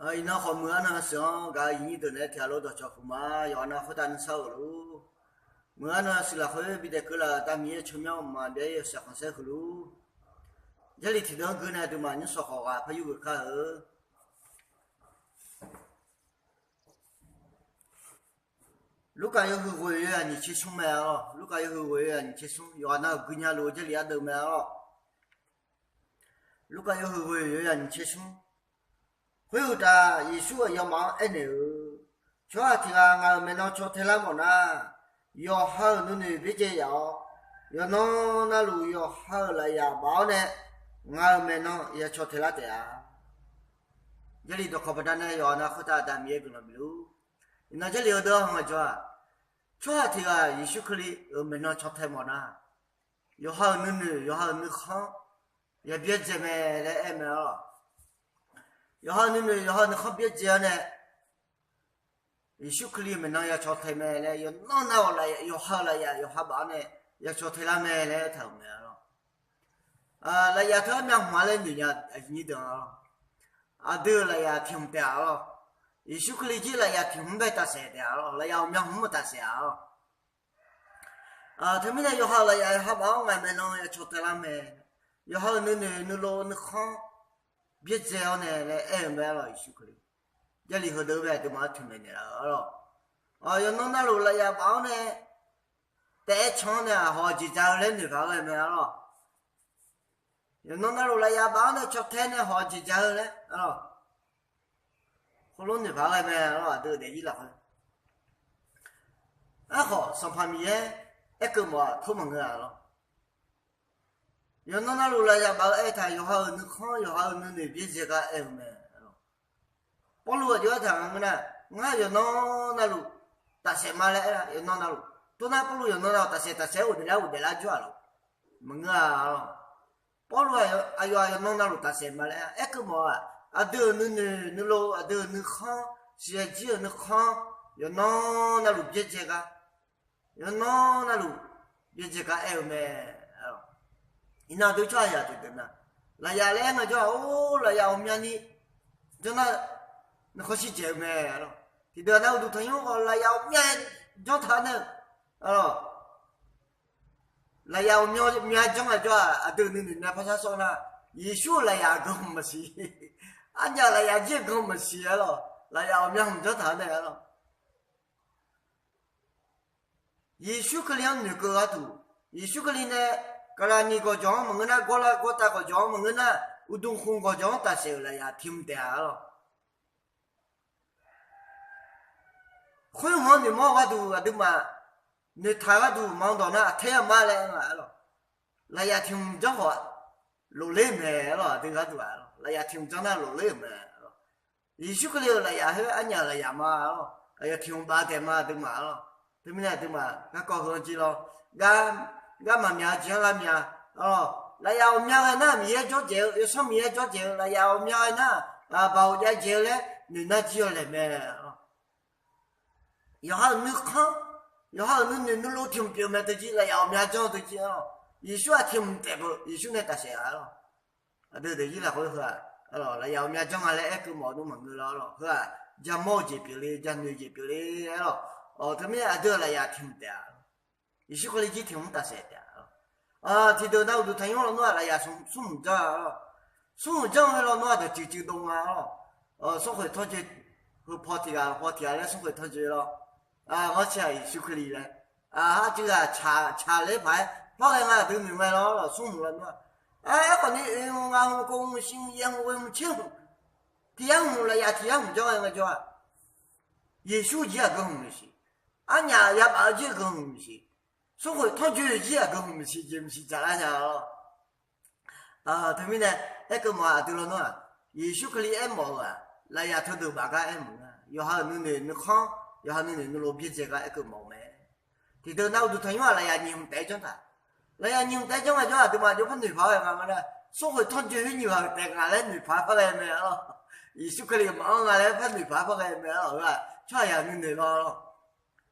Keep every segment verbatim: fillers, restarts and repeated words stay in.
Iqnan khawf muiq-anr nan sheuq-anr gaq-eu aqyuif aqnyir deuq naeq-aer tiq ghaq lof dawqcawq huiqma, yawqha nan khoertav nuisar-euq luf. Muiq-anr nan sheuq lafkhoer bi daef keuvlar-euq Aqda Miqyaer tsawrmyanr mqmaq byav-ir yawshaef khanqsaer huiqluf. Jarlif tiqdeuq-anr gui nae aqduimaf nymrshawq khawf ghaq par yur geuf kar-eu. Lurkaf yawhuiq ghoeq yawzaq nyiq tser smr mae-a lor. Lurkaf yawhuiq ghoeq yawzaq nyiq tser smr, yawqha nan-euq guinya luf-eu Jarlif ardeuv mae-a lor. Lurkaf yawhuiq ghoeq yawzaq nyiq tser smr. Khoeruqtaf, Yeqsur-euq yawmaf-anr aernaeq-eu, Tsawrhaq tiq ghaq ngaq-euq maeqnan caw tae lar mawf nar, yawqha-euq nuinoeq byaerdzae yaf-awr, yawqnan navluf yawqha-euq lafyaf baf-awr nae, ngaq-euq maeqnan ya caw tae lar taef-a. Jarlif dawqkawq baqdanae yawqha nan khoertav Aqda Miqyaer guiqlanq bif luf. Iqnan Jarlif heudeuq-anr haw ngaejawr-aq, tsawrhaq tiq ghaq Yeqsur Kali-euq maeqnan caw tae mawf nar, yawqha-euq nuinoeq yawqha-euq nuikhanr ya byaerdzae mae laer aer mae-a lor. Yawqha-euq nuinoeq yawqha-euq nuikhanr byaerdzae-awr nae, Yeqsur Kali-euq maeqnan ya caw tae mae laer yawqnan nav-awq, yawqha-euq lafyaf yawqha baf-awr nae ya caw tae lar mae laer aertaq-euq mae-a lor. Lafyaf teu-anr myavhmq-a laer noeq nya aqyuif aqnyir deuq-a lor. Aqdui-euq lafyaf tiq hmq taef-a lor. Yeqsur Kali jir lafyaf tiq hmq-anr bae tafsaef taef-a lor. Lafyaf ghawqmya hmq-anr tafsaef-a lor. Teumirnae yawqha-euq lafyaf yawqha baf-awr ngaq maeqnan ya caw tae lar mae. Yawqha-euq nuinoeq nuilov nuikhanr byaerdzae-awr nae laer aer-eu mae-a lor Yeqsur Kali. Jarlif heudeuq bae aqduimaf-anr toeqmaeq naeqlaf-eu-a lor. Yawqnan navluf lafyaf baf-awr nae taef-aer can-awr nae aqhawq jeq ja-eu laer noeq paq-aer ghae mae-a lor. Yawqnan navluf lafyaf baf-awr nae caw tae nae hawq jeq ja-eu laer-a lor. Khoerlof noeq paq-aer ghae mae-a lor aqdui-euq daefzir lafkhoer. Aerkhawf Sanqpaq Miqyaer aerkeuv mawf-aq tor maqngeur-a lor. Yawqnan navluf lafyaf baf-eu aertaq yawqha-euq nuikhanr yawqha-euq nuinoeq byaerdzae gar aer-eu mae. Pawrluv aqjox aertaq nga ngeur nar, ngar yawqnan navluf tafsaef ma laer aer-a yawqnan navluf. Tor nar Pawrluv yawqnan navluf tafsaef tafsaef-aer ghofdaef lar ghofdaef lar jawr-aq lor. Maqngeur-a lor. Pawrluv aqyawf-aq yawqnan navluf tafsaef ma laer aer-a. Aerkeuv mawf-aq, aqdui-euq nuinoeq nuilov aqdui-euq nuikhanr siqyaer jir-euq nuikhanr yawqnan navluf byaerdzae gar yawqnan navluf byaerdzae gar aer-eu mae. Iqnan aqdui tsawrhaqzaq tiqdeuq nar, lafyaf laer aer ngaejawr-aq or lafyaf ghawqmyani janr-awr nuikhanr shir dzaeq-eu mae-a lor. Tiqdeuq nar uqduq tanqnymr khawf lafyaf ghawqmya janr taq-awr nae-eu-a lor. Lafyaf ghawqmya janr ngaejawr-aq aqdui nuinoeq nae par shar sawr nar, Yeqsur-euq lafyaf ganr hmq maqsiq. Arnyaf lafyaf jir-eu ganr hmq maqsiq-a lor. Lafyaf ghawqmya hmq janr taq-awr nae-a lor. Yeqsur Kali-anr noeqkeuv gharduq, Yeqsur Kali nae Gaqlaqniq gawqjawq-anr maqngeur nar, Gawrlar Gawrtav gawqjawq-anr maqngeur nar, uqduq khmq gawqjawq-anr tafsaef-euq lafyaf tiq hmq taef-a lor. Khoer hmq-anr noeqmawr-eu gharduq aqduimaf noeqtaq gharduq maqanr dawq nar aqtaer yamar laer aer nga-a lor. Lafyaf tiq hmq janr khawf lofler-euq mae-a lor. Aqdui gharduq-a lor lafyaf tiq hmq janr nar lofler-euq mae-a lor. Yeqsur Kali-euq lafyaf khoer arnyaf lafyaf ma-a lor. Aqyawf tiq hmq baf taef ma aqduimaf-a lor. Teumirnae aqduimaf garkawv heu-anr jir lor. Gar maqmyaq-eu jeq-anr lar mya-a lor. Lafyaf ghawqmya ghae nar Miqyaer jawr dzaeq-eu, Yawsanr Miqyaer jawr dzaeq-eu, lafyaf ghawqmya ghae nar baoq jav dzaeq-eu laer noeq nar jir-awr laeq mae-a lor. Yawqha-euq nuikhanr, yawqha-euq nuinoeq nuilov tiq hmq pyeuf mae teu jir lafyaf ghawqmya janr-eu teu jir-a lor. Yeqsur-aq tiq hmq taef beu Yeqsur nae tafsaef-a lor. Aqdui daefzir lafkhoer heu-aq, lafyaf ghawqmya janr nga laer aerkeuv mawf-eu nmr maqngeur lar-a lor. Heu-aq, ja mawr-eu jeq pyeufle, ja noeq jeq pyeufle-a lor. Teumirnae aqdui-euq lafyaf tiq hmq taef-a lor. Yeqsur Kali jir tiq hmq-anr tafsaef taef-a lor. Tiqdeuq nar uqduq tanqnymr lawnmr-aq lafyaf smr hmq janr-a lor. Smr hmq janr-eu lawnmr-aq dawqtsuif tsuif dov nga lor. Smrkhoeq tanrjoe heu paw tiq ghaq paw tiq ghaq laer smrkhoeq tanrjoe lor. Ghanrcae-aq Yeqsur Kali laer, arcuiv ghaq tsaqler paq-aer par ghae nga aqdui noeq ngae lor. Smr hmq lawnmr-aq, aerkhawf ni oe hmq ngaq hmq kof hmq shiq hmq yaeq hmq ghoe hmq tser hmq tiq yar hmq lafyaf tiq yar hmq janr ghae ngaejawr-aq, Yeqsur jir-aq ganr hmq maqsiq. Arnyaf yabaf-eu jir-eu ganr hmq maqsiq. Smrkhoeq tanrjoe jir-aq ganr hmq maqsiq jeq maqsiq dzaqlar nya-a lor. Teumirnae aerkeuv mawf-aq aqdui lawnmr-aq, Yeqsur Kali aermawf-eu-aq lafyaf teudeuq baf gar aermawf nga. Yawqha-euq nuinoeq nuikhanr, yawqha nuinoeq nuilov byaerdzae gar aerkeuv mawf-eu mae. Tiqdeuq nar uqduq tanqnymr-aq lafyaf nyiq hmq taef-aer janr taq. Lafyaf nyiq hmq taef-aer janr ngaejawr aqduimaf jawr par noeqpaq-aer ghae nga nar, smrkhoeq tanrjoe khoer nyiq ghaq-euq taef nga laer noeqpaq-aer par ghae mae-a lor. Yeqsur Kali maqanr nga laer par noeqpaq-aer par ghae mae-a lor. Heu-aq tsawrhaqzaq nuinoeq lawr-a lor.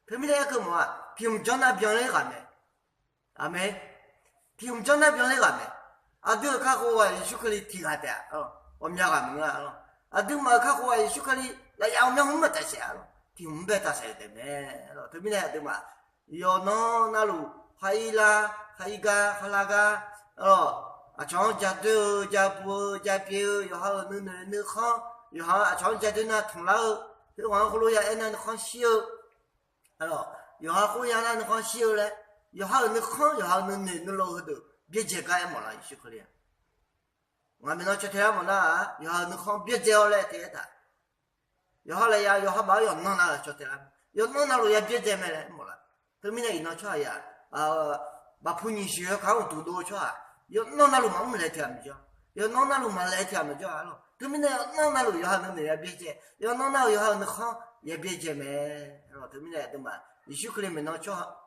Teumirnae aerkeuv mawf-aq tiq hmq janr nar byanler ghaq mae. Aqmeq. Tiq hmq janr nar byanler ghaq mae. Aqdui-euq kakhof-aq Yeqsur Kali tiq ghaq taef-a lor. Ghawqmya ghaq maqngeur-a lor. Aqduimaf-euq kakhof-aq Yeqsur Kali lafyaf-eu myanrmr maqtaf saef-a lawq. Tiq hmq mr bae taf saef-euq taef mae lawq. Teumirnae aqduimaf yawqnan navluf khar ir lar, khar ir gar, khar lar gar, aqcawq-anr ja doer-eu, ja buq-eu, ja pyeuf-eu, yawqha-euq nuinoeq nuikhanr, yawqha aqcawq-anr ja doer nar tanqlar-eu, khoerghaq-anr khoerlof ya aer nar nuikhanr shir-eu, yawqha khoer ya nar nuikhanr shir-eu laer, yawqha-euq nuikhanr, yawqha-euq nuinoeq nuilov heudeuq byaerdzae gar aermawf la Yeqsur Kali-aq. Ngaq maeqnan caw tae lar mawf nar-aq, yawqha-euq nuikhanr byaerdzae-awr laer taef-aer taq. Yawqha lafyaf yawqha baf-awr yawqnan navluf caw tae lar, yawqnan navluf ya byaerdzae mae laer aermawf la. Teumirnae iqnan tsawrhaq yaq, bafpu nyiq shuif yawkaq-anr uqduq dov-eu tsawrhaq, yawqnan navluf maqmr laeq tiq ghaq maqjawr, yawqnan navluf maqlaeq tiq ghaq maqjawr-a lawq. Teumirnae yawqnan navluf yawqha-euq nuinoeq ya byaerdzae, yawqnan navluf yawqha-euq nuikhanr ya byaerdzae mae lawq. Teumirnae aqduimaf Yeqsur Kali maeqnan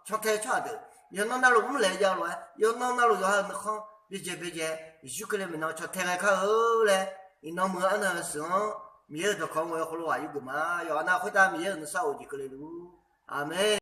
caw tae tsawrhaq deuq yawqnan navluf mr laeq jav-eu lof-aer, yawqnan navluf yawqha-euq nuikhanr byaerdzae byaerdzae, Yeqsur Kali maeqnan caw tae ghae kar-eu laer, iqnan muiq-eu arnan-eu seuq-anr Miqyaer-euq dawqkawq-anr ghoe-awr khoerlof ghaq yurgeuf ma. Yawqha nar khoertav Miqyaer-euq nuisar of jeq keuvle luf-ur. Aqmeq.